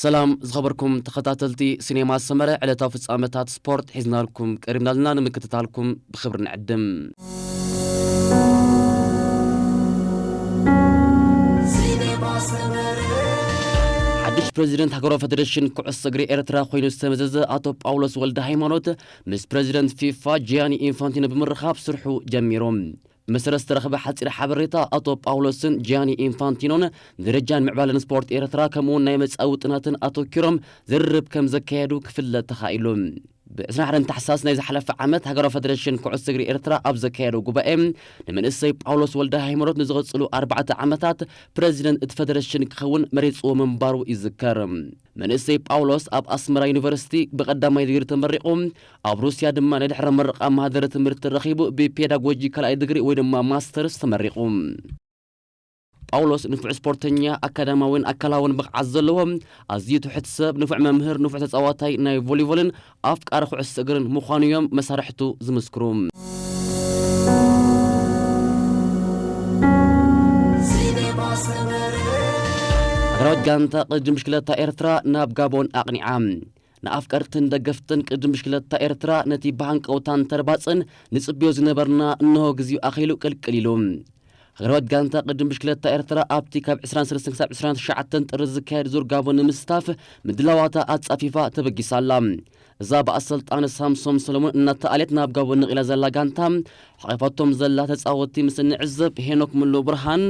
ሰላም ዝኸበርኩም ተኸታተልቲ ሲኔማ ሰመረ፣ ዕለታዊ ፍጻመታት ስፖርት ሒዝናልኩም ቀሪብናልና፣ ንምክትታልኩም ብኽብሪ ንዕድም። ሓድሽ ፕሬዚደንት ሃገራዊ ፌደሬሽን ኩዕሶ እግሪ ኤርትራ ኮይኑ ዝተመዘዘ ኣቶ ጳውሎስ ወልደ ሃይማኖት፣ ምስ ፕሬዚደንት ፊፋ ጂያኒ ኢንፋንቲኖ ብምርኻብ ስርሑ ጀሚሩ። ብመሰረት ዝተረኽበ ሓጺር ሓበሬታ፣ ኣቶ ጳውሎስን ጂያኒ ኢንፋንቲኖን ደረጃን ምዕባለን ስፖርት ኤርትራ፣ ከምኡውን ናይ መጻኢ ውጥናትን ኣተኪሮም ዝርርብ ከም ዘካየዱ ክፍለጥ ተኻኢሉ። ብ ዕስራን ሓደን ታሕሳስ ናይ ዝሓለፈ ዓመት፣ ሃገራዊ ፌደሬሽን ኩዕሶ እግሪ ኤርትራ ኣብ ዘካየዶ ጉባኤ፣ ንመንእሰይ ጳውሎስ ወልደ ሃይማኖት ንዝቕጽሉ ኣርባዕተ ዓመታት ፕሬዚደንት እቲ ፌደሬሽን ክኸውን መሪጽዎ ምንባሩ ይዝከር። መንእሰይ ጳውሎስ ኣብ ኣስመራ ዩኒቨርሲቲ ብቐዳማይ ዲግሪ ተመሪቑ፣ ኣብ ሩስያ ድማ ናይ ድሕረ መረቓ ማህደረ ትምህርቲ ረኺቡ ብፔዳጎጂ ካልኣይ ዲግሪ ወይ ድማ ማስተርስ ተመሪቑ። ጳውሎስ ንፉዕ ስፖርተኛ፣ ኣካዳማዊን ኣካላውን ብቕዓት ዘለዎ፣ ኣዝዩ ትሑት ሰብ፣ ንፉዕ መምህር፣ ንፉዕ ተጻዋታይ ናይ ቮሊቮልን ኣፍቃሪ ኩዕሶ እግርን ምዃኑ እዮም መሳርሕቱ ዝምስክሩ። ሃገራዊት ጋንታ ቅድድም ብሽክለታ ኤርትራ ናብ ጋቦን ኣቕኒዓ። ንኣፍቀርትን ደገፍትን ቅድድም ብሽክለታ ኤርትራ ነቲ ብሃንቀውታን ተርባጽን ንጽብዮ ዝነበርና እንሆ ግዜኡ ኣኺሉ ቅልቅል ኢሉ። ሃገራዊት ጋንታ ቅድድም ብሽክለታ ኤርትራ ኣብቲ ካብ ዕስራን ሰለስተን ክሳብ ዕስራን ትሽዓተን ጥሪ ዝካየድ ዙር ጋቦን ንምስታፍ ምድላዋታ ኣጻፊፋ ተበጊሳ ኣላ። እዛ ብኣሰልጣኒ ሳምሶም ሰለሞን እናተኣልየት ናብ ጋቦን ነቒላ ዘላ ጋንታ፣ ሓቒፋቶም ዘላ ተጻወትቲ ምስ እንዕዘብ፣ ሄኖክ ሙሉ ብርሃን፣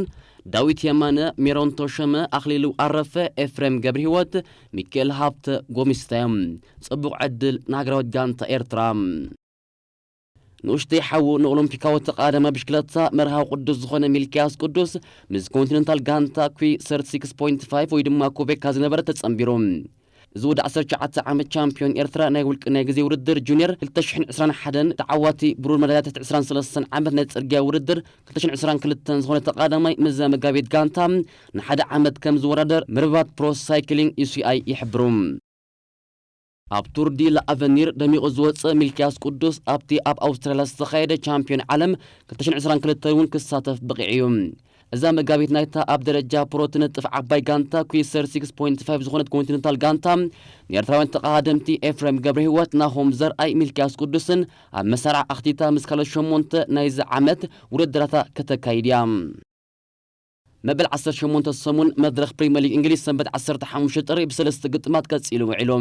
ዳዊት የማነ፣ ሜሮን ተሾመ፣ ኣኽሊሉ ኣረፈ፣ ኤፍሬም ገብረህይወት፣ ሚካኤል ሃብተ ጎሚስታ እዮም። ጽቡቕ ዕድል ንሃገራዊት ጋንታ ኤርትራ። ንኡሽተይ ሓዉ ንኦሎምፒካዊ ተቓዳዳሚ ብሽክለታ መርሃዊ ቅዱስ ዝኾነ ሚልክያስ ቅዱስ፣ ምስ ኮንቲነንታል ጋንታ ኩ ሰርቲ ሲክስ ፖይንት ፋይቭ ወይ ድማ ኩቤካ ዝነበረ ተጸንቢሩ። እዚ ወዲ ዓሰርተ ትሽዓተ ዓመት ቻምፒዮን ኤርትራ ናይ ውልቂ ናይ ግዜ ውድድር ጁኒየር ክልተ ሽሕን ዕስራን ሓደን ተዓዋቲ ብሩር መዳልያ ትሕቲ ዕስራን ሰለስተን ዓመት ናይ ጽርግያ ውድድር ክልተ ሽሕን ዕስራን ክልተን ዝኾነ ተቓዳማይ፣ ምስዛ መጋቢት ጋንታ ንሓደ ዓመት ከም ዝወዳደር መርበባት ፕሮ ሳይክሊንግ ዩ ሲ ኣይ ይሕብሩ። ኣብ ቱር ዲ ላኣቨኒር ደሚቑ ዝወጸ ሚልክያስ ቅዱስ፣ ኣብቲ ኣብ ኣውስትራልያ ዝተኻየደ ቻምፒዮን ዓለም ክልተ ሽሕን ዕስራን ክልተን እውን ክሳተፍ በቒዑ እዩ። እዛ መጋቢት ናይታ ኣብ ደረጃ ፕሮ ትነጥፍ ዓባይ ጋንታ ኩ ሰርቲ ሲክስ ፖይንት ፋይቭ ዝኾነት ኮንቲነንታል ጋንታ፣ ንኤርትራውያን ተቐዳደምቲ ኤፍሬም ገብረህይወት፣ ናሆም ዘርኣይ፣ ሚልክያስ ቅዱስን ኣብ መሳርዓ ኣኽቲታ ምስ ካልኦት ሸሞንተ ናይዚ ዓመት ውድድራታ ከተካይድ እያ። መበል ዓሰርተ ሸሞንተ ሰሙን መድረኽ ፕሪምየር ሊግ እንግሊዝ ሰንበት ዓሰርተ ሓሙሽተ ጥሪ ብሰለስተ ግጥማት ቀጺሉ ውዒሉ።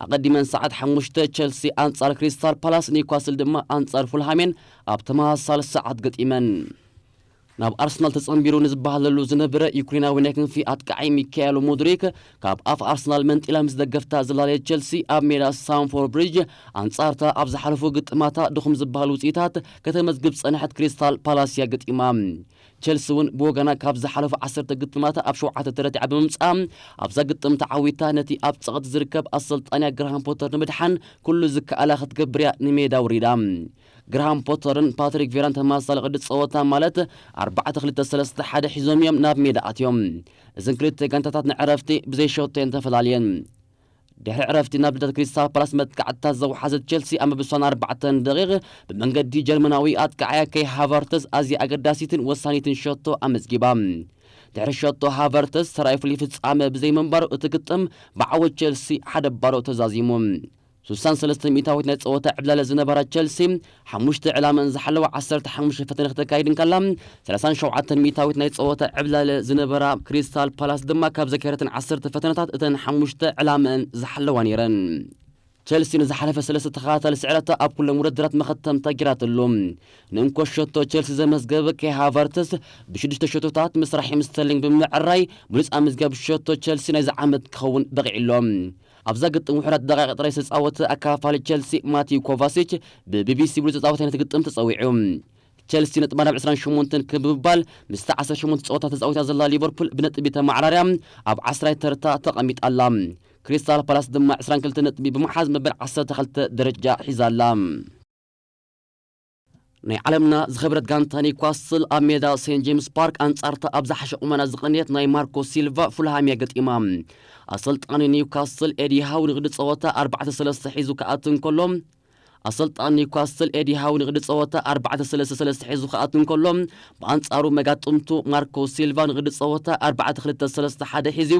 ኣቐዲመን ሰዓት ሓሙሽተ ቸልሲ ኣንጻር ክሪስታል ፓላስ፣ ኒውካስል ድማ ኣንጻር ፉልሃሜን ኣብ ተመሳሳሊ ሰዓት ገጢመን። ናብ ኣርሰናል ተጸንቢሩ ንዝበሃለሉ ዝነበረ ዩክሬናዊ ናይ ክንፊ ኣጥቃዓይ ሚካኤል ሙድሪክ፣ ካብ ኣፍ ኣርሰናል መንጢላ ምስ ደገፍታ ዝላለየት ቸልሲ፣ ኣብ ሜዳ ስታምፎርድ ብሪጅ ኣንጻርታ ኣብ ዝሓለፉ ግጥማታ ድኹም ዝበሃል ውጽኢታት ከተመዝግብ ጸንሐት ክሪስታል ፓላስ እያ ገጢማ። ቸልሲ እውን ብወገና ካብ ዝሓለፉ ዓሰርተ ግጥማታ ኣብ ሸውዓተ ተረቲዓ ብምምጻኣ፣ ኣብዛ ግጥም ተዓዊታ ነቲ ኣብ ጸቕጢ ዝርከብ ኣሰልጣንያ ግራሃም ፖተር ንምድሓን ኩሉ ዝከኣላ ክትገብር እያ ንሜዳ ውሪዳ። ግራሃም ፖተርን ፓትሪክ ቬራን ተመሳሳሊ ቅዲ ጸወታ፣ ማለት ኣርባዕተ ክልተ ሰለስተ ሓደ ሒዞም እዮም ናብ ሜዳ ኣትዮም። እዘን ክልተ ጋንታታት ንዕረፍቲ ብዘይ ሸቶ እየን ተፈላልየን። ድሕሪ ዕረፍቲ ናብ ልደት ክሪስታል ፓላስ መጥቃዕትታት ዘውሓዘት ቸልሲ፣ ኣብ ምብስዋን ኣርባዕተን ደቂቕ ብመንገዲ ጀርመናዊ ኣጥቃዓያ ኬይ ሃቨርትዝ ኣዝያ ኣገዳሲትን ወሳኒትን ሸቶ ኣመዝጊባ። ድሕሪ ሸቶ ሃቨርትዝ፣ ተራእዩ ፍሉይ ፍጻመ ብዘይምንባሩ፣ እቲ ግጥም ብዓወት ቸልሲ ሓደ ባዶ ተዛዚሙ። ስሳን ሰለስተ ሚእታዊት ናይ ጸወታ ዕብላለ ዝነበራ ቸልሲ፣ ሓሙሽተ ዕላመን ዝሓለዋ ዓሰርተ ሓሙሽተ ፈተነ ክተካይድ እንከላ፣ ሰላሳን ሸውዓተን ሚእታዊት ናይ ጸወታ ዕብላለ ዝነበራ ክሪስታል ፓላስ ድማ፣ ካብ ዘካየደተን ዓሰርተ ፈተነታት እተን ሓሙሽተ ዕላመን ዝሓለዋ ነይረን። ቸልሲ ንዝሓለፈ ሰለስተ ተኸታታሊ ስዕረታ ኣብ ኩሎም ውድድራት መኸተምታ ጌራትሉ። ንእንኮ ሸቶ ቸልሲ ዘመዝገበ ኬይ ሃቨርትስ፣ ብሽዱሽተ ሸቶታት ምስ ራሒም ስተርሊንግ ብምዕራይ፣ ብሉጽ ኣመዝጋቢ ሸቶ ቸልሲ ናይዚ ዓመት ክኸውን በቒዑ ኣሎ። ኣብዛ ግጥም ውሑዳት ደቂቕ ጥራይ ዝተጻወተ ኣካፋሊ ቸልሲ ማቲዩ ኮቫሲች ብቢቢሲ ብሉጽ ተጻዋታይ ናይቲ ግጥም ተጸዊዑ። ቸልሲ ነጥባ ናብ ዕስራን ሸሞንተን ክብ ብምባል ምስቲ ዓሰርተ ሸሞንተ ጸወታ ተጻዊታ ዘላ ሊቨርፑል ብነጥቢ ተመዓራርያ ኣብ ዓስራይ ተርታ ተቐሚጣ ኣላ። ክሪስታል ፓላስ ድማ ዕስራን ክልተ ነጥቢ ብምሓዝ መበል ዓሰርተ ክልተ ደረጃ ሒዛ ኣላ። ናይ ዓለምና ዝኸበረት ጋንታ ኒውካስል ኣብ ሜዳ ሴንት ጄምስ ፓርክ ኣንጻርታ ኣብ ዝሓሸ ቁመና ዝቐንየት ናይ ማርኮ ሲልቫ ፉልሃም እያ ገጢማ። ኣሰልጣኒ ኒውካስል ኤዲ ሃው ንግዲ ጸወታ ኣርባዕተ ሰለስተ ሒዙ ክኣቱ እንከሎ፣ ኣሰልጣን ኒውካስትል ኤዲ ሃው ንግዲ ጸወታ ኣርባዕተ ሰለስተ ሰለስተ ሒዙ ክኣቱ እንከሎ፣ ብኣንጻሩ መጋጥምቱ ማርኮ ሲልቫ ንግዲ ጸወታ ኣርባዕተ ክልተ ሰለስተ ሓደ ሒዙ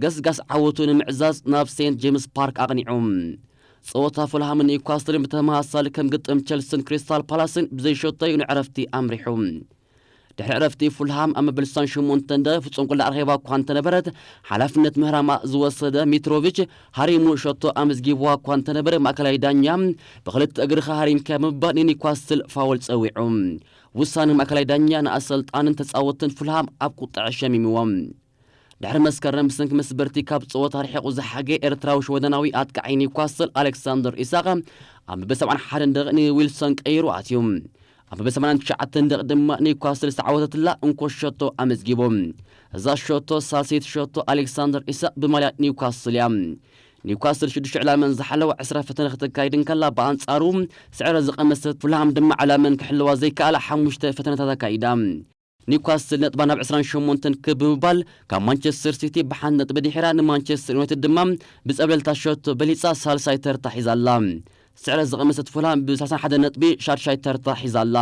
ገስጋስ ዓወቱ ንምዕዛዝ ናብ ሴንት ጄምስ ፓርክ ኣቕኒዑ። ጸወታ ፉልሃምን ኒውካስትልን ብተመሳሳሊ ከም ግጥም ቸልስን ክሪስታል ፓላስን ብዘይሸቶ እዩ ንዕረፍቲ ኣምሪሑ። ድሕሪ ዕረፍቲ ፉልሃም ኣብ መበል ስሳን ሸሞንተን ደቂቕ ፍጹም ቁልዕ ረኺባ እኳ እንተነበረት፣ ሓላፍነት ምህራማ ዝወሰደ ሚትሮቪች ሃሪሙ ሸቶ ኣመዝጊብዋ እኳ እንተነበረ፣ ማእከላይ ዳኛ ብኽልተ እግርኻ ሃሪምካ ብምባል ንኒውካስትል ፋውል ጸዊዑ። ውሳነ ማእከላይ ዳኛ ንኣሰልጣንን ተጻወትን ፉልሃም ኣብ ቁጥዐ ሸሚምዎም። ድሕሪ መስከረም ብሰንኪ መስበርቲ ካብ ጸወታ ርሒቑ ዝሓገየ ኤርትራዊ ሽወደናዊ ኣጥቃዓይ ኒውካስትል ኣሌክሳንደር ኢሳቕ ኣብ መበል ሰብዓን ሓደን ደቂቕ ንዊልሰን ቀይሩ ኣትዩ። ኣብ መበል ሰማንያን ትሽዓተን ደቂቕ ድማ ኒውካስትል ዝተዓወተትላ እንኮ ሸቶ ኣመዝጊቡ። እዛ ሸቶ ሳልሰይቲ ሸቶ ኣሌክሳንደር ኢሳቕ ብማልያ ኒውካስትል እያ። ኒውካስትል ሽዱሽተ ዕላመን ዝሓለዋ ዕስራ ፈተነ ከተካይድ እንከላ፣ ብኣንጻሩ ስዕረት ዝቐመሰት ፉልሃም ድማ ዕላመን ክሕልዋ ዘይከኣላ ሓሙሽተ ፈተነታት ኣካይዳ። ኒውካስትል ነጥባ ናብ ዕስራን ሸሞንተን ክብ ብምባል ካብ ማንቸስተር ሲቲ ብሓንቲ ነጥቢ ድሒራ፣ ንማንቸስተር ዩናይትድ ድማ ብጸብለልታ ሸቶ በሊጻ ሳልሳይ ተርታ ሒዛ ኣላ። ስዕረት ዝቐመሰት ፉልሃም ብሰላሳን ሓደን ነጥቢ ሻድሻይ ተርታ ሒዛ ኣላ።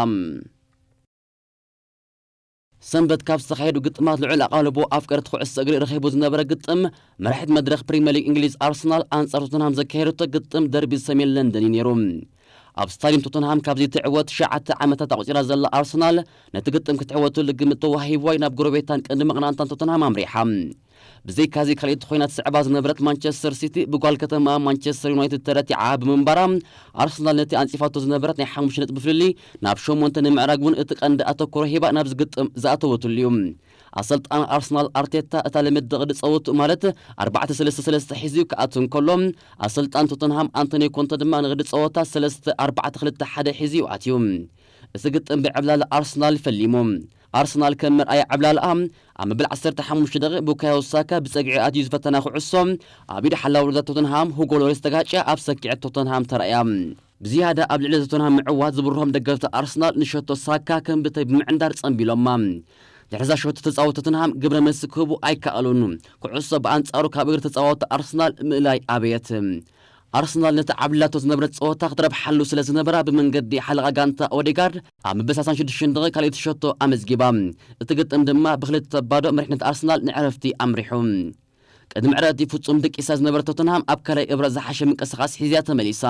ሰንበት ካብ ዝተኻየዱ ግጥማት ልዑል ኣቓልቦ ኣፍቀርቲ ኩዕሶ እግሪ ረኺቡ ዝነበረ ግጥም፣ መራሒት መድረኽ ፕሪምየር ሊግ እንግሊዝ ኣርሰናል ኣንጻር ቶተንሃም ዘካየደቶ ግጥም ደርቢ ሰሜን ለንደን እዩ ነይሩ። ኣብ ስታዲየም ቶተንሃም ካብ ዘይትዕወት ትሽዓተ ዓመታት ኣቑጺራ ዘላ ኣርሰናል፣ ነቲ ግጥም ክትዕወተሉ ግምት ተዋሂብዋ እዩ ናብ ጎረቤታን ቀንዲ መቐናቕንታን ቶተንሃም ኣምሪሓ። ብዘይካዚ ካልኣይቲ ኮይና ትስዕባ ዝነበረት ማንቸስተር ሲቲ ብጓል ከተማ ማንቸስተር ዩናይትድ ተረቲዓ ብምንባራ፣ ኣርሰናል ነቲ ኣንጺፋቶ ዝነበረት ናይ ሓሙሽተ ነጥቢ ፍልልይ ናብ ሸሞንተ ንምዕራግ እውን እቲ ቀንዲ ኣተኮሮ ሂባ ናብዚ ግጥም ዝኣተወትሉ እዩ። ኣሰልጣን ኣርሰናል ኣርቴታ እታ ልምድ ቅዲ ጸወቱ ማለት ኣርባዕተ ሰለስተ ሰለስተ ሒዙ ክኣቱ እንከሎ፣ ኣሰልጣን ቶተንሃም ኣንቶኒ ኮንተ ድማ ንቅዲ ጸወታ ሰለስተ ኣርባዕተ ክልተ ሓደ ሒዙ እዩ ኣትዩ። እዚ ግጥም ብዕብላል ኣርሰናል ፈሊሙ። ኣርሰናል ከም መርኣያ ዕብላልኣ ኣብ መበል ዓሰርተ ሓሙሽተ ደቂቕ ቡካዮ ሳካ ብጸግዒ ኣትዩ ዝፈተና ኩዕሶ ኣብ ኢድ ሓላው ቶተንሃም ሁጎ ሎሪስ ተጋጭያ ኣብ ሰኪዐት ቶተንሃም ተራእያ። ብዝያዳ ኣብ ልዕሊ ቶተንሃም ምዕዋት ዝብርሆም ደገፍቲ ኣርሰናል ንሸቶ ሳካ ከም ብተይ ብምዕንዳር ጸንቢሎማ። ድሕሪ እዛ ሸቶ ተጻወቲ ቶተንሃም ግብረ መልሲ ክህቡ ኣይከኣሉን። ኩዕሶ ብኣንጻሩ ካብ እግሪ ተጻወቲ ኣርሰናል ምእላይ ኣበየት። ኣርሰናል ነቲ ዓብሊላቶ ዝነበረት ጸወታ ክትረብሓሉ ስለ ዝነበራ ብመንገዲ ሓለቓ ጋንታ ኦዴጋርድ ኣብ መበል ሰላሳን ሽዱሽተን ደቂቕ ካልኣይቲ ሸቶ ኣመዝጊባ። እቲ ግጥም ድማ ብክልተ ባዶ መሪሕነት ኣርሰናል ንዕረፍቲ ኣምሪሑ። ቅድሚ ዕረፍቲ ፍጹም ደቂሳ ዝነበረት ቶተንሃም ኣብ ካልኣይ እብረ ዝሓሸ ምንቅስቓስ ሒዝያ ተመሊሳ።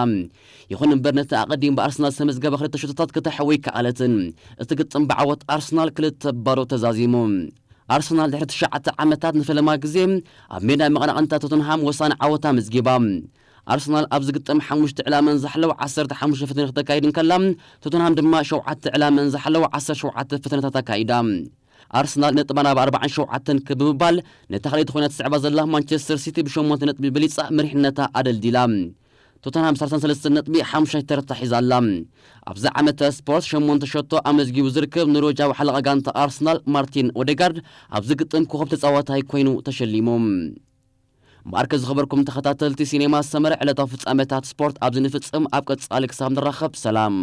ይኹን እምበር ነቲ ኣቐዲሙ ብኣርሰናል ዝተመዝገበ ክልተ ሸቶታት ክተሕዊ ኣይከኣለትን። እቲ ግጥም ብዓወት ኣርሰናል ክልተ ባዶ ተዛዚሙ። ኣርሰናል ድሕሪ ትሽዓተ ዓመታት ንፈለማ ግዜ ኣብ ሜዳ መቐናቕንታ ቶተንሃም ወሳኒ ዓወት ኣመዝጊባ። ኣርሰናል ኣብዚ ግጥም ሓሙሽተ ዕላመን ዝሓለዋ ዓሰርተ ሓሙሽተ ፈተነ ክተካይድ እንከላ፣ ቶተንሃም ድማ ሸውዓተ ዕላመን ዝሓለዋ ዓሰርተ ሸውዓተ ፈተነታት ኣካይዳ። ኣርሰናል ነጥባ ናብ ኣርባዓን ሸውዓተን ክብ ብምባል ነታ ካልኣይቲ ኮይና ትስዕባ ዘላ ማንቸስተር ሲቲ ብሸሞንተ ነጥቢ በሊጻ መሪሕነታ ኣደልዲላ። ቶተንሃም ሰላሳን ሰለስተን ነጥቢ ሓሙሻይ ተርታ ሒዛ ኣላ። ኣብዚ ዓመተ ስፖርት ሸሞንተ ሸቶ ኣመዝጊቡ ዝርከብ ኖርዌጃዊ ሓለቓ ጋንታ ኣርሰናል ማርቲን ኦዴጋርድ ኣብዚ ግጥም ኮኸብ ተጻዋታይ ኮይኑ ተሸሊሙ። እምበኣርከ ዝኸበርኩም ተኸታተልቲ ሲኔማ ሰመረ፣ ዕለታዊ ፍጻመታት ስፖርት ኣብዚ ንፍጽም። ኣብ ቀጻሊ ክሳብ ንራኸብ ሰላም።